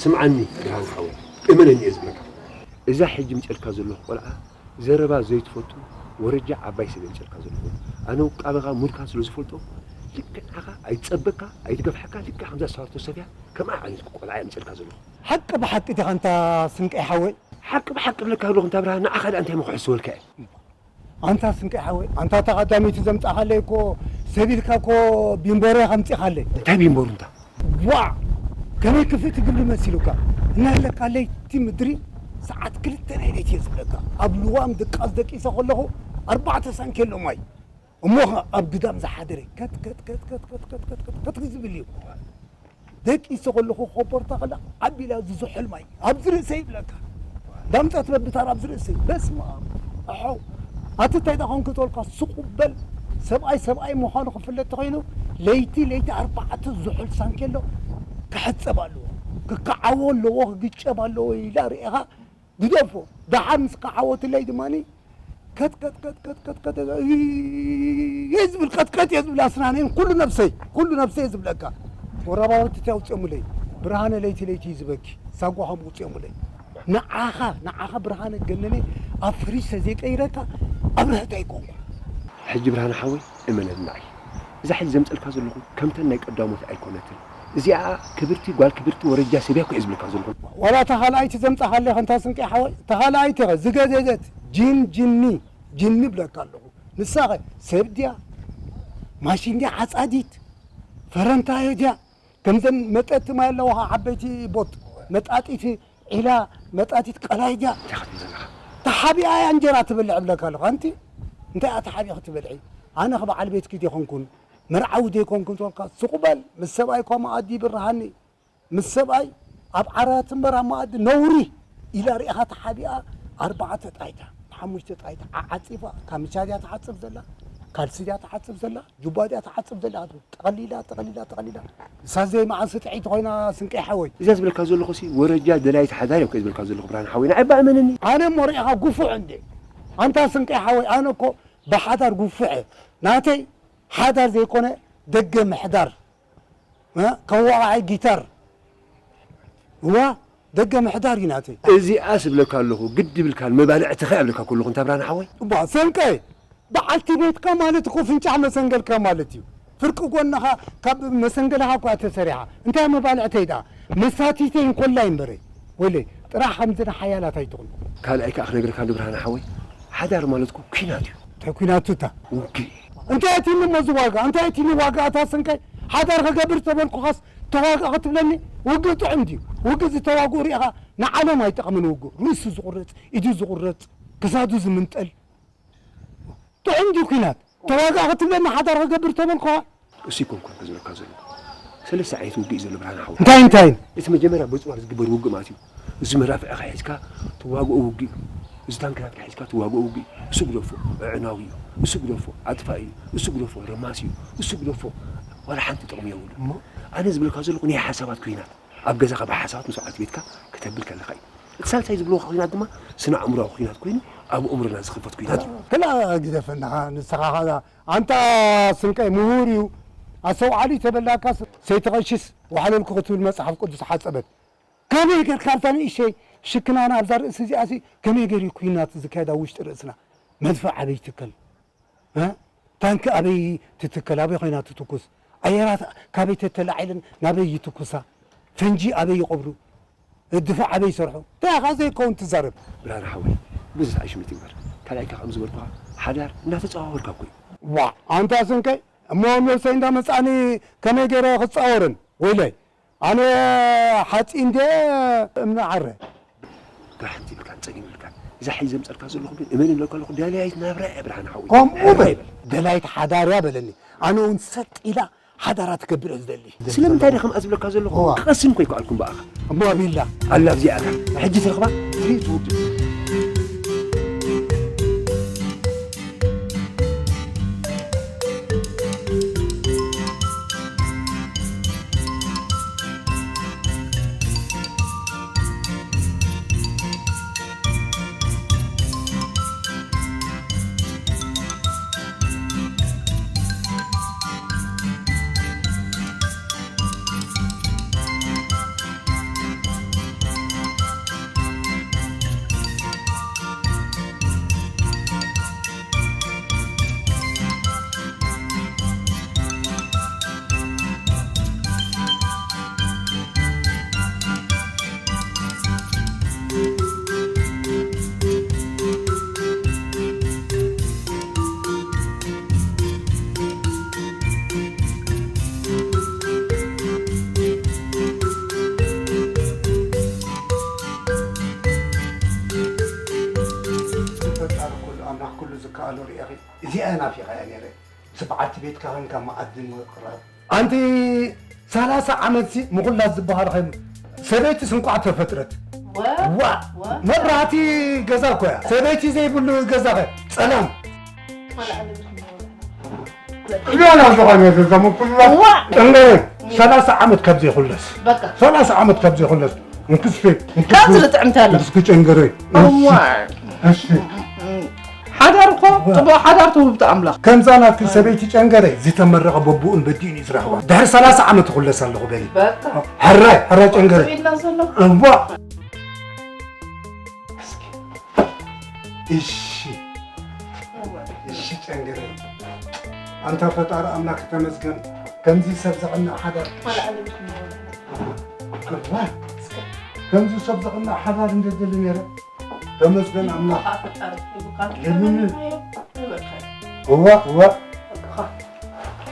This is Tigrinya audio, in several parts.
ስምዓኒ ብርሃን ሓወይ፣ እመነኒ እየ ዝብለካ። እዛ ሕጂ ምጨልካ ዘለኹ ቆልዓ ዘረባ ዘይትፈቱ ወረጃ ዓባይ ሰብ እየ ምጨልካ ዘለኹ። ኣነ ውቃበኻ ሙድካ ስለ ዝፈልጦ፣ ልክዕ ንዓኻ ኣይትጸበካ ኣይትገፍሓካ፣ ልክዕ ከምዛ ዝሰበርቶ ሰፍያ ከምኣ ዓይነት ቆልዓ እየ ምጨልካ ዘለኹ። ሓቂ ብሓቂ ዲኻ እንታ ስንቀይ ሓወይ? ሓቂ ብሓቂ እብለካ ኣለኹ እንታ ብርሃን፣ ንዓኻ ደኣ እንታይ ምኹሕስ ዝበልካ እየ? ኣንታ ስንቀይ ሓወይ፣ ኣንታ እታ ቀዳመይቲ ዘምጻኻለይ እኮ ሰብ ኢልካ እኮ ቢምቦሮ ኢኻ ኣምጺኻለይ። እንታይ ቢምቦሮ እንታ? ዋዕ! ከመይ ክፍእቲ ግብሪ መሲሉካ? እናሃለካ ለይቲ ምድሪ ሰዓት ክልተ ናይ ለይቲ እየ ዝብለካ። ኣብ ልዋም ድቃስ ደቂሰ ከለኹ ኣርባዕተ ሳንኬሎ ማይ። እሞ ኸ ኣብ ግዳም ዝሓደረ ከት ከት ከት ከት ከት ከት ከት ከት ከት ዝብል እዩ። ደቂሰ ከለኹ ኮቦርታ ከላ ዓቢላ ዝዝሑል ማይ ኣብዚ ርእሰይ ይብለካ። ዳምጠት በብታር ኣብዚ ርእሰይ። በስመ ኣብ። ኣሐው። ኣቲ እንታይ ደኣ ኮንክ ተበልካ፣ ስቕ በል። ሰብኣይ ሰብኣይ ምዃኑ ክፍለጥ ተኾይኑ፣ ለይቲ ለይቲ ኣርባዕተ ዝሑል ሳንኬሎ ክሕጸብ ኣለዎ። ክከዓቦ ኣለዎ፣ ክግጨብ ኣለዎ ኢላ ርእኻ ግደፎ። ደሓር ምስ ከዓወትለይ ድማኒ ከት ከት ከት ከት ከት ከት እየ ዝብል፣ ቀጥቀጥ እየ ዝብል፣ ኣስናነይን ኩሉ ነብሰይ፣ ኩሉ ነብሰይ እየ ዝብለካ። ወራባውቲ እቲ ኣውፅኦምለይ፣ ብርሃነ ለይቲ ለይቲ እዩ ዝበኪ፣ ሳጓ ከም ውፅኦምለይ። ንዓኻ፣ ንዓኻ ብርሃነ ገነነ ኣብ ፍሪጅ ተዘይቀይረካ ኣብርህት ኣይኮንኩ። ሕጂ ብርሃነ ሓወይ እመነኒ ንዓይ፣ እዛ ሕጂ ዘምፀልካ ዘለኹ ከምተን ናይ ቀዳሞት ኣይኮነትን። እዚኣ ክብርቲ ጓል ክብርቲ ወረጃ ሰብያ እኮ እየ ዝብለካ ዘለኹ። ዋላ እታ ካልኣይቲ ዘምጻኻለይ ኸንታ ስንቀይ ሓወይ፣ እታ ካልኣይቲ ኸ ዝገደደት ጅን ጅኒ፣ ጅኒ ብለካ ኣለኹ። ንሳ ኸ ሰብ ድያ? ማሽን ድያ? ዓጻዲት? ፈረንታዮ ድያ? ከምዘን መጠጥቲ ማይ ኣለዋ ኸ ዓበይቲ ቦጥ፣ መጣጢት ዒላ፣ መጣጢት ቀላይ ድያ? እንታይ ኸትብል ዘለኻ? ተሓቢኣ እያ እንጀራ ትበልዕ እብለካ ኣለኹ። ኣንቲ እንታይ እያ ተሓቢእኺ ትበልዒ? ኣነ ኸ በዓል ቤትኪ ዲኾንኩን? መርዓዊ ዘይኮንኩን ተበልካ፣ ስቕ በል፣ ምስ ሰብኣይ እኳ መኣዲ ይብርሃኒ። ምስ ሰብኣይ ኣብ ዓራት እምበር ኣብ መኣዲ ነውሪ ኢላ ሪኢኻ ተሓቢኣ፣ ኣርባዕተ ጣይታ፣ ሓሙሽተ ጣይታ ዓዓጺፋ፣ ካምቻ ድያ ትሓጽብ ዘላ? ካልሲ ድያ ትሓጽብ ዘላ? ጁባ ድያ ትሓጽብ ዘላ? ጠቕሊላ፣ ጠቕሊላ፣ ጠቕሊላ። ንሳ ዘይ መዓልቲ ጥዕይቲ ኮይና ስንቀይ ሓወይ። እዛ ዝብለካ ዘለኹ ሲ ወረጃ ደላይት ሓዳር እየ እኮ ዝብለካ ዘለኹ ብርሃን ሓወይ። ንዓይ እባ እመነኒ። ኣነ እሞ ሪኢኻ ጉፉዕ እንዴ? ኣንታ ስንቀይ ሓወይ፣ ኣነ እኮ ብሓዳር ጉፉዕ እየ። ናተይ ሓዳር ዘይኮነ ደገ ምሕዳር፣ እ? ከም ወቓዒ ጊታር። እዋ፣ ደገ ምሕዳር እዩ ናተይ። እዚኣስ እብለካ ኣለኹ፣ ግዲ ይብልካን መባልዕትኻ እብለካ ከለኹ እንታ ብርሃነ ሓወይ። እባ ሰንቀ፣ በዓልቲ ቤትካ ማለት እኮ ፍንጫሕ መሰንገልካ ማለት እዩ። ፍርቂ ጎንኻ ካብ መሰንገልኻ እኮ እያ ተሰሪሓ። እንታይ መባልዕተይ ደኣ? መሳቲተይ እንኮላይ እምበረ። ወይለይ፣ ጥራሕ ከምዘን ሓያላት ኣይትኹን። ካልኣይ ከኣ ክነግረካ እንዶ ብርሃነ ሓወይ፣ ሓዳር ማለት እኮ ኲናት እዩ። እንታይ ኲናት እታ? ውግእ። እንታይ ኣቲኒ እሞ እዚ ዋጋ? እንታይ ኣቲኒ ዋጋ ኣታ ስንቀይ? ሓዳር ክገብር ተበልኩኻስ ተዋጋ ክትብለኒ? ውግእ ጥዑም ድዩ? ውግእ ዝተዋግኡ ሪኢኻ ንዓለም ኣይጠቕምን ውግእ። ርእሱ ዝቑረጽ፣ ኢዱ ዝቑረጽ፣ ክሳዱ ዝምንጠል። ጥዑም ድዩ ኲናት? ተዋጋ ክትብለኒ ሓዳር ክገብር ተበልኩኻ? እሱ ይኮንኩን ክዝረካ ዘሎ። ሰለስተ ዓይነት ውግእ እዩ ዘሎ ብርሃነ ሓወይ። እንታይ እንታይ? እቲ መጀመርያ በጽዋር ዝግበር ውግእ ማለት እዩ። እዚ መዳፍዕኻ ሒዝካ ትዋግኦ ውግእ እዩ። እዚ ታንክታትካ ሒዝካ ትዋግኦ ውግእ እዩ። እሱ ግደፎ፣ ኣዕናዊ እዩ። እሱ ግደፎ፣ ኣጥፋኢ እዩ። እሱ ግደፎ፣ ረማሲ እዩ። እሱ ግደፎ፣ ዋላ ሓንቲ ጥቕሚ የብሉን። እሞ? ኣነ ዝብለካ ዘለኹ ናይ ሓሳባት ኲናት። ኣብ ገዛኻ ብሓሳባት ምስ በዓልቲ ቤትካ ከተብል ከለኻ እዩ። እቲ ሳልሳይ ዝብልዎ ኲናት ድማ ስነ ኣእምሮኣዊ ኲናት ኮይኑ ኣብ ኣእምሮና ዝኽፈት ኲናት እዩ። ክላ ግደፈና ንስኻ ኻዛ ኣንታ ስንቀይ ምሁር እዩ ኣስተውዓሊ ተበላካ ሰይተቐሽስ ዋሕለልኩ ክትብል መጽሓፍ ቅዱስ ሓጸበት። ከመይ ጌርካ ኣብዛ ንእሽተይ ሽክናና ኣብዛ ርእሲ እዚኣሲ ከመይ ገይሩ እዩ ኲናት ዝካየድ ኣብ ውሽጢ ርእስና? መድፍዕ ኣበይ ይትከል? እ? ታንኪ ኣበይ ትትከል? ኣበይ ኮይና ትትኩስ? ኣየራት ካበይ ተተላዒለን ናበይ ይትኩሳ? ፈንጂ ኣበይ ይቐብሩ? ድፋዕ ኣበይ ይሰርሑ? እንታይ ኢኻ ዘይከውን ትዛረብ? ብርሃነ ሓወይ፣ ብዙሕ ኣይሽሚት ይግበር። ካልኣይካ ከም ዝበልኩኻ ሓዳር እናተጸዋወርካ እኮ እዩ። ዋ፣ ኣንታ ስንቀይ፣ እሞ ነብሰይ እንዳመጻኒ ከመይ ገይረ ክጻወርን? ወይለይ፣ ኣነ ሓጺን ድየ እምኒ ዓረ? ግራ ሓንቲ ይብልካን ጸገም ይብልካን። እዛ ሕጂ ዘምጸልካ ዘለኹ ግን እመን እብለካ ኣለኹ፣ ደላይት ናብራ እያ ብርሃነ ሓወይ። ከምኡ ናብራ በል። ይበል። ደላይት ሓዳር እያ በለኒ። ኣነ እውን ሰጥ ኢላ ሓዳራ ትገብር እየ ዝደሊ። ስለምንታይ ድየ ከምኣ ዝብለካ ዘለኹ? እዋ። ክቐስን እኮ ኣይከኣልኩን ብኣኻ። እሞ ኣቢላ። ኣላ ኣብዚኣ እታ። ሕጂ ትረኽባ? ትርኢ ትውድእ። ፈጣሪ ኩሉ ኣምላኽ ኩሉ ዝከኣሎ ርኢኺ፣ እዚኣ ናፊቐያ ነይረ። ምስ በዓልቲ ቤትካ ኾይንካ መኣዲ ምቕራብ። ኣንቲ ሰላሳ ዓመትሲ ምኹላት ዝበሃል ኸም ሰበይትስ እንቋዕ ተፈጥረት። ወ-፣ ዋ! ወ-፣ መብራህቲ ገዛ እኮ እያ። ሰበይቲ ዘይብሉ ገዛ ኸ ጸላም። ወላ ኣነ ብስም ወላ። እዚኣ ናብዚ ኾይነ ዘዘሙ ኩላ። ዋ! ጠንገረ፣ ሰላሳ ዓመት ካብ ዘይኹለስ። በቃ። ሰላሳ ዓመት ካብ ዘይኹለስ። እንክስቲ፣ እንክስቲ፣ ካብዚ ልጥዕምቲ ኣሎ። እንክስቲ ጨንገረ። እዋ። እሺ። ሓዳር እኮ ጽቡቕ ሓዳር ትውህብቲ ኣምላኽ። ከምዛ ናትኪ ሰበይቲ ጨንገረ ዝተመረቐ በቡኡን በዲኡን እዩ ዝረኽባ። ድሕሪ ሰላሳ ዓመት እኹለስ ኣለኹ በሊ። በቃ። ሕራይ፣ ሕራይ ጨንገረ። ኢልና ዘሎ። እዋ። እሺ። እዋ። እሺ ጨንገረ። ኣንታ ፈጣሪ ኣምላኽ ተመስገን። ከምዚ ሰብ ዘቕንእ ሓዳር። ካልእ ዓለም ይኹን። እዋ። እስከ። ከምዚ ሰብ ዘቕንእ ሓዳር እንደደሊ ነይረ። ተመስገን ኣምላኽ። ፈጣሪ ይብቃ። ለምን? ይበቃ። እዋ፣ እዋ።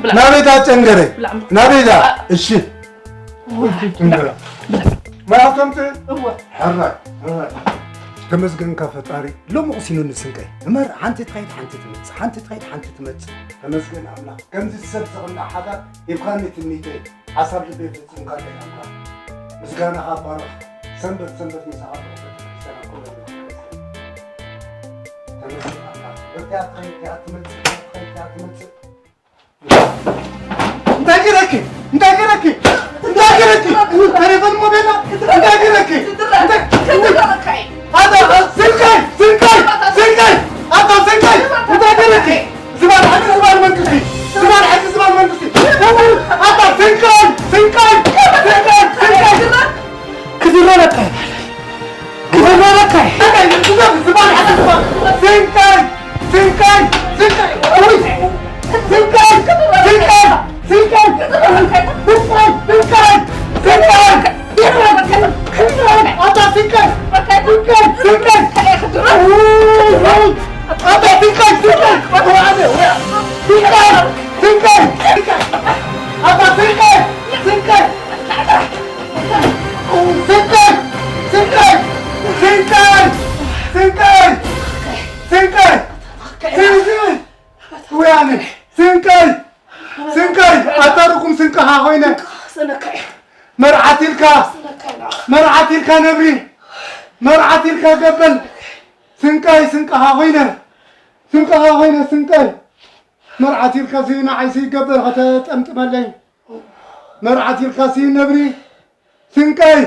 ብላ። ናበይ ዳ ጨንገረ? ብላ። ናበይ ዳ? አ- እሺ። እዋ። እሺ፣ ጨንገረ። ብላ። ማይ ከምጽእ? እዋ። ሕራይ፣ ሕራይ። ተመስገንካ ፈጣሪ። ሎሚ ቁሲኑ ንስንቀይ። እመር፣ ሓንቲ ትኸይድ፣ ሓንቲ ትመጽእ፣ ሓንቲ ትኸይድ፣ ሓንቲ ትመጽእ። ተመስገን ኣምላኽ። ከምዚ ሰብ ዘቕንእ ሓዳር ሂብካኒ ትምኒተይ። ሓሳብ ልበይ ፈጺምካለይ ኣምላኽ። ምስጋናኻ ባርኽ። ሰንበት ሰንበት ምሳኻ ኣለኹ ቤተክርስትያን ኣብ ኩሉ። ተመስገን ኣምላኽ። በቃ ትኸይድ እያ ትመጽእ፣ ትኸይድ እያ ትመጽእ። እንታይ ገይረኪ? እንታይ ገይረኪ? እንታይ ገይረኪ? ቴሌፎን ሞቤላ? እንታይ ገይረኪ? እንታይ? ኣታ ስንቀይ! ስንቀይ! ስንቀይ! ኣታ ስንቀይ! እንታይ ገይረኪ? ዝባን ሓቂ ዝባን መንግስቲ! ዝባን ሓቂ ዝባን መንግስቲ! ኣታ ስንቀይ! ስንቀይ! ስንቀይ! ስንቀይ! ክዝረበካ ይባል። ክዝረበካ ይባል። ዝባን ሓቂ ዝባን! ስንቀይ! ስንቀይ! ስንቀይ! ውይ! ስንቀይ! ስንቀይ! ስንቀይ! ስንቀይ! ስንቀይ! ኣታ ስንቀይ! ስንቀይ! ስንቀይ! ውይ! ውይ! ኣታ ስንቀይ! ስንቀይ! ስንቀይ! ስንቀይ! ኣታ ስንቀይ! ስንቀይ! ስንቀይ! ስንቀይ! ስንቀይ! ስንቀይ! ስንቀይ! ስንቀይ! ወያነ! ስንቀይ! ስንቀይ! ኣታ ርጉም ስንቅኻ ኮይነ! ስንቀይ! መርዓት ኢልካ! ስንቀይ ነው! መርዓት ኢልካ ነብሪ! መርዓት ኢልካ ገበል! ስንቀይ! ስንቅኻ ኮይነ! ስንቅኻ ኮይነ ስንቀይ! መርዓት ኢልካ ሲ ንዓይሲ ገበል ከተጠምጥመለይ! መርዓት ኢልካ ሲ ነብሪ! ስንቀይ!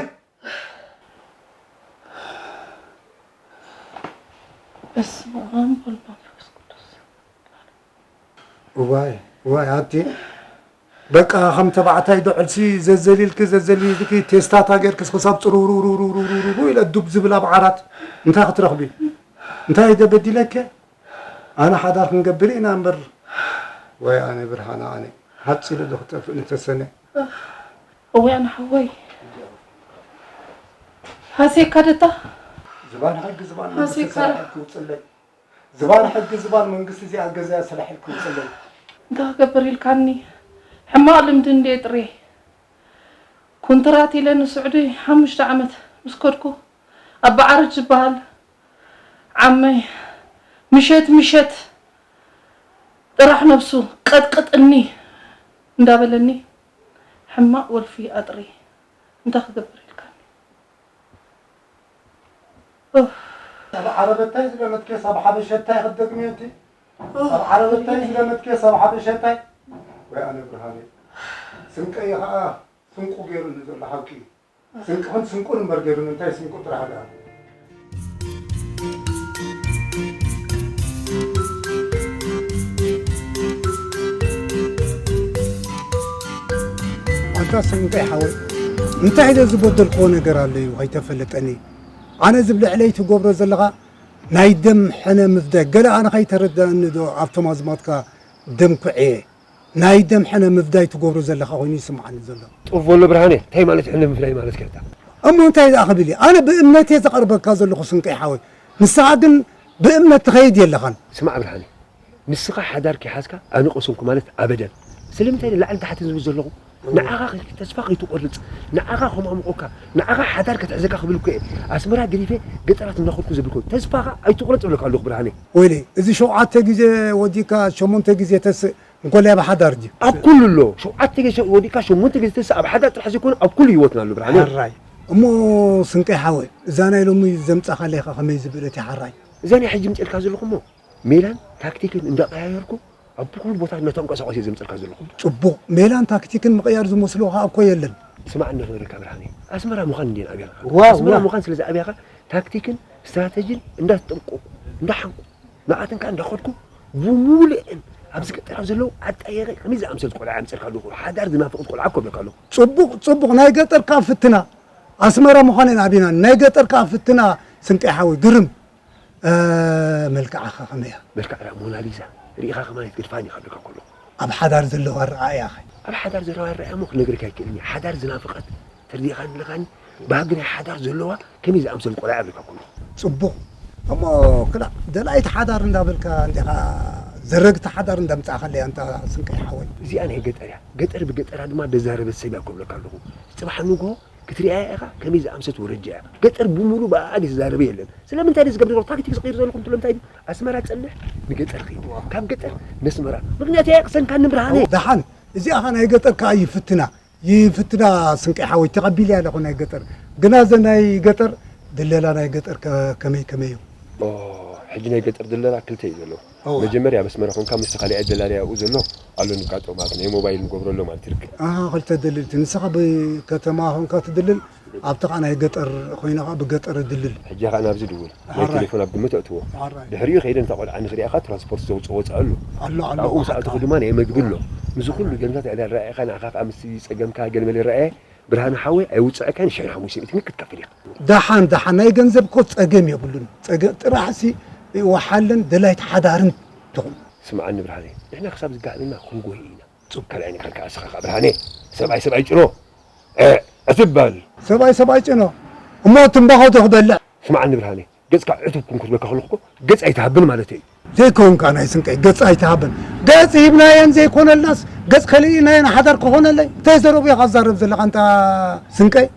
በስመ ኣብ ወወልድ ወመንፈስ ቅዱስ። እዋይ፣ እዋይ፣ ኣቲ በቃ ከም ተባዕታይ ዶ ዕልሲ ዘዘሊልኪ፣ ዘዘሊልኪ ቴስታታ ጌርክስ ክሳብ ጽሩሩሩሩሩሩሩ ኢለ ዱብ ዝብል ኣብ ዓራት እንታይ ክትረኽቢ? እንታይ ዶ በዲለኪ? ኣነ ሓዳር ክንገብር ኢና እምበር። ወይ ኣነ ብርሃነ ኣነ ሓጺ ኢለ ዶ ክጠፍእ ንተሰነ? እወ ኣነ ሓወይ። ሃሴካ ደታ? ዝባን ሕጊ ዝባን መንግስቲ ሃሴካ። ስራሕ ክውፅለይ። ዝባን ሕጊ ዝባን መንግስቲ እዚኣ ገዛ ስራሕ ክውፅለይ። እንታይ ክገብር ኢልካኒ? ሕማቕ ልምዲ እንድየ ጥሬ። ኮንትራት ኢለ ንስዑዲ ሓሙሽተ ዓመት ምስ ከድኩ ኣባ ዓረጅ ዝበሃል ዓመይ ምሸት ምሸት ጥራሕ ነብሱ ቀጥቅጥኒ እንዳበለኒ ሕማቕ ወልፊ ኣጥሪ እንታይ ክገብር ኢልካኒ? ኡፍ። ኣብ ዓረበታይ ዝለመድክዮ ሳብ ሓበሸታይ ክትደግምዮ እቲ? ኡፍ። ኣብ ዓረበታይ ዝለመድክዮ ሳብ ሓበሸታይ? ወይ ኣነ ብርሃነ። ስንቀይ ኸኣ ስንቁ ገይሩኒ ዘሎ ሓቂ እዩ። ስንቅኽን ስንቁን እምበር ገይሩኒ እንታይ ስንቁ ጥራሕ ደኣ። ኣንታ ስንቀይ ሓወይ፣ እንታይ ኢለ ዝበደልክዎ ነገር ኣሎ እዩ ከይተፈለጠኒ? ኣነ ዝብልዕለይ ትገብሮ ዘለኻ ናይ ደም ሕነ ምፍዳይ፣ ገለ ኣነ ከይተረድኣኒ ዶ ኣብቶም ኣዝማድካ ደም ኩዕየ? ናይ ደም ሕነ ምፍዳይ ትገብሮ ዘለኻ ኮይኑ ይስምዓኒ ዘሎ። ጡፍ በሎ ብርሃነ፣ እንታይ ማለት ሕነ ምፍዳይ ማለት ከ? እሞ እንታይ ደኣ ክብል እየ? ኣነ ብእምነት እየ ዘቕርበካ ዘለኹ ስንቀይ ሓወይ። ንስኻ ግን ብእምነት ትኸይድ የለኻን። ስማዕ ብርሃነ፣ ንስኻ ሓዳር ከይሓዝካ ኣነ ቀሰንኩ ማለት ኣበደን። ስለምንታይ ላዕልን ታሕትን ዝብል ዘለኹ? ንዓኻ ተስፋ ከይትቆርጽ፣ ንዓኻ ከማሙቆካ፣ ንዓኻ ሓዳር ክትሕዘካ ክብል እኮ እየ ኣስመራ ገዲፈ ገጠራት እንዳኸድኩ ዝብልኮ። ተስፋኻ ኣይትቁረጽ እብለካ ኣለኹ ብርሃነ። ወይለይ፣ እዚ ሸውዓተ ግዜ ወዲካ ሸሞንተ ግዜ ተስእ እንኮላይ ኣብ ሓዳር ድዩ? ኣብ ኩሉ ኣሎ። ሸውዓተ ግዜ ወዲካ ሸሞንተ ግዜ ተስእ ኣብ ሓዳር ጥራሕ ዘይኮነ ኣብ ኩሉ ህይወትና ኣሎ ብርሃነ። ሕራይ። እሞ ስንቀይ ሓወይ፣ እዛ ናይ ሎሚ ዘምጻኻለይ ከ ከመይ ዝበለት እያ ሕራይ? እዛ ናይ ሕጂ ምጽኤልካ ዘለኹ እሞ ሜላን ታክቲክን እንዳቀያየርኩ ኣብ ኩሉ ቦታ እናተንቀሳቐሱ እየ ዘምጸልካ ዘለኹ። ጽቡቕ። ሜላን ታክቲክን ምቕያር ዝመስሎ ከኣ እኮ የለን። ስማዕ እንደ ክነግረካ ብርሃነ፣ ኣስመራ ምዃን እንዴ ኣብያኻ። ዋው፣ ኣስመራ ዋው። ምዃን ስለ ዝኣብያኻ ታክቲክን ስትራተጂን እንዳተጠንቀቁ፣ እንዳሓንቁ፣ ንኣትን ከኣ እንዳኸድኩ ብምሉእን ኣብዚ ገጠራት ዘለዉ ኣጣየቐ ከመይ ዝኣምሰል ቆልዓ ኣምጸልካ ኣለኹ። ሓዳር ዝናፍቕት ቆልዓ እኮ እብለካ ኣለኹ። ጽቡቕ፣ ጽቡቕ። ናይ ገጠር ከኣ ፍትና። ኣስመራ ምዃን ኢና ኣቢና። ናይ ገጠር ከኣ ፍትና ስንቀይ ሓወይ። ግርም። እ፣ መልክዓኻ ከመይ እያ? መልክዓ ሞናሊዛ ርኢኻ ከማን ኣይትገድፋን ኢኻ፣ ብለካ ከሎ። ኣብ ሓዳር ዘለዋ ኣረኣእያኸ? ኣብ ሓዳር ዘለዋ ኣረኣእያ እሞ ክነግረካ ኣይክእልን እየ። ሓዳር ዝናፍቐት ተርዲእኻኒ ኣለኻኒ። ባህጊ ናይ ሓዳር ዘለዋ ከመይ ዝኣምሰል ቆልዓ እያ፣ ብለካ ከሎ። ጽቡቕ። እሞ ክላእ ደላይት ሓዳር እንዳበልካ እንዲኻ ዘረግቲ ሓዳር እንዳምጻእካለይ ኣንታ ስንቀይ ሓወይ። እዚኣ ናይ ገጠር እያ። ገጠር ብገጠራ ድማ ደዛረበት ሰብ እያ እኮ እብለካ ኣለኹ። ጽባሕ ንግሆ ክትሪኣ ኢኻ ከመይ ዝኣምሰት ወረጃ እያ። ገጠር ብምሉእ ብኣኣ ዘይተዛረበ የለን። ስለምንታይ ድዩ ዝገብር ዘሎ? ታክቲክ ዝቕይር ዘለኹም ትብሎ እንታይ ድዩ? ኣስመራ ጸንሕ፣ ንገጠር ኺድ። ካብ ገጠር ነስመራ። ምኽንያቱ ኣየቕሰንካኒ ብርሃነ። ደሓን፣ እዚኣ ኸ ናይ ገጠር ከኣ ይፍትና። ይፍትና ስንቀይ ሓወይ፣ ተቐቢለያ ኣለኹ ናይ ገጠር። ግና እዘ ናይ ገጠር፣ ድለላ ናይ ገጠር ከ-፣ ከመይ ከመይ እዩ? ኦ፣ ሕጂ ናይ ገጠር ድለላ ክልተ እዩ ዘሎ። እወ። መጀመርያ ኣብ ኣስመራ ኮንካ ምስቲ ካልኣይ ደላሊ ኣብኡ ዘሎ ኣሎ ንጋጦ ማለት ናይ ሞባይል ንገብረሎ ማለት ይርከብ። ኣሃ፣ ክልተ ደለልቲ። ንስኻ ብከተማ ኮንካ ትድልል፣ ኣብቲ ኸኣ ናይ ገጠር ኮይና ኸኣ ብገጠር ድልል። ሕጂ ኸኣ ናብዚ ድውል። ናይ ሓራይ። ቴሌፎን ኣብ ግምት ኣእትዎ። ሓራይ። ድሕሪኡ ከይደ ነታ ቆልዓ ንኽሪኣኻ ትራንስፖርት ዘውጽኦ ወጻኢ ኣሎ። ኣሎ፣ ኣሎ። ኣብኡ ምስ ኣተኹ ድማ ናይ መግቢ ኣሎ። ምስዚ ኩሉ ገንዘብ ተዕዳል ረኣኻ ንዓኻ ከኣ ምስቲ ጸገምካ ገለመለ ረኣየ። ብርሃነ ሓወይ ኣይውጽዐካን፣ ሽሕን ሓሙሽተ ሚእትን ክትከፍል ኢኻ። ደሓን፣ ደሓን፣ ናይ ገንዘብ እኮ ጸገም የብሉን። ጸገ-፣ ጥራሕሲ ወሓልን ደላይት ሓዳርን ትኹን። ስምዓኒ ብርሃነ፣ ንሕና ክሳብ ዝጋዕበና ክንጎይ ኢና። ጽቡቕ። ካልኣይ ነገር ከኣ እስኻ ከኣ ብርሃነ፣ ሰብኣይ ሰብኣይ ጭኖ፣ እ፣ እትበል። ሰብኣይ ሰብኣይ ጭኖ፣ እሞ ትምባኾ ዶ ክበልዕ? ስምዓኒ ብርሃነ፣ ገጽካ ዕቱብ ኩን ክብለካ ከለኹ እኮ ገጽ ኣይትሃብን ማለተይ እዩ። ዘይኮንካ ናይ ስንቀይ ገጽ ኣይትሃብን። ገጽ ሂብናየን ዘይኮነልናስ ገጽ ከሊእናየን ሓዳር ክኾነለይ? እንታይ ዘረቡ ኢኻ ትዛረብ ዘለኻ ኣንታ ስንቀይ?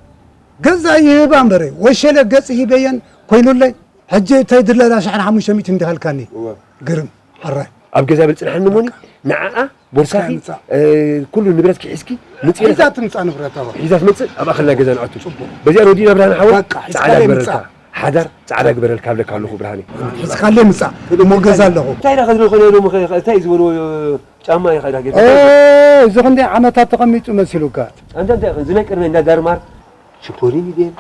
ገዛ ይህባ እምበረ ወሸለ ገጽ ሂበየን ኮይኑለይ። ሕጂ እንታይ ድለላ ሽሕን ሓሙሽተ ሚእቲ እንዲሃልካኒ? እወ። ግርም ሕራይ። ኣብ ገዛ በል ጽንሓኒ እሞኒ ንዓኣ ቦርሳኺ፣ እስካ ምጻእ። እ፣ ኩሉ ንብረትኪ ሒዝኪ ምጽእ ኢኻ። ሒዛ ትምጻእ ንብረታ በል። ሒዛ ትመጽእ ኣብ ኣኸልና ገዛ ንኣቱ። ጽቡቕ። በዚኣ ሮዲና ብርሃን ሓወይ በቃ፣ ጻዕዳ ሒዝካለይ ግበረልካ። ምጻእ። ሓዳር ጻዕዳ ግበረልካ ብለካ ኣለኹ ብርሃነይ። ሒዝካለይ ምጻእ። እሞ ገዛ ኣለኹ። እንታይ ኢኻ ዝብሎ ሎሚ ኸ-፣ እንታይ እዩ ዝበልዎ ጫማ ኢኻ ኢዳ ጌርካ? እ፣ እዚ ክንደይ ዓመታት ተቐሚጡ መሲሉካ? ኣንታ እንታይ ኢኻ እዚ ናይ ቅድመ እንዳ ዳርማር ሽኮሪን ይደል፣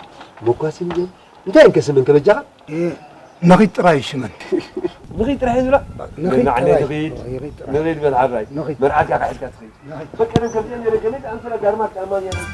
ሞኳሲን ይደል፣ እንታይ እንከ ስመን ከበጃኻ? እ፣ ንኺድ ጥራይ እዩ ሽመን። ንኺድ ጥራይ እዩ ዝብላ? ንኺድ ንዓለይ ጥራይ። ንኺድ። ንኺድ ጥራይ። ንኺድ በል ዓራይ። ንኺድ። መርዓትካ ክሕዝካ ትኺድ። ንኺድ። በቃ ነን ከምዚአን ነይረን ከመይ ዝኣምሰላ ዳርማር ጫማ ነይረን።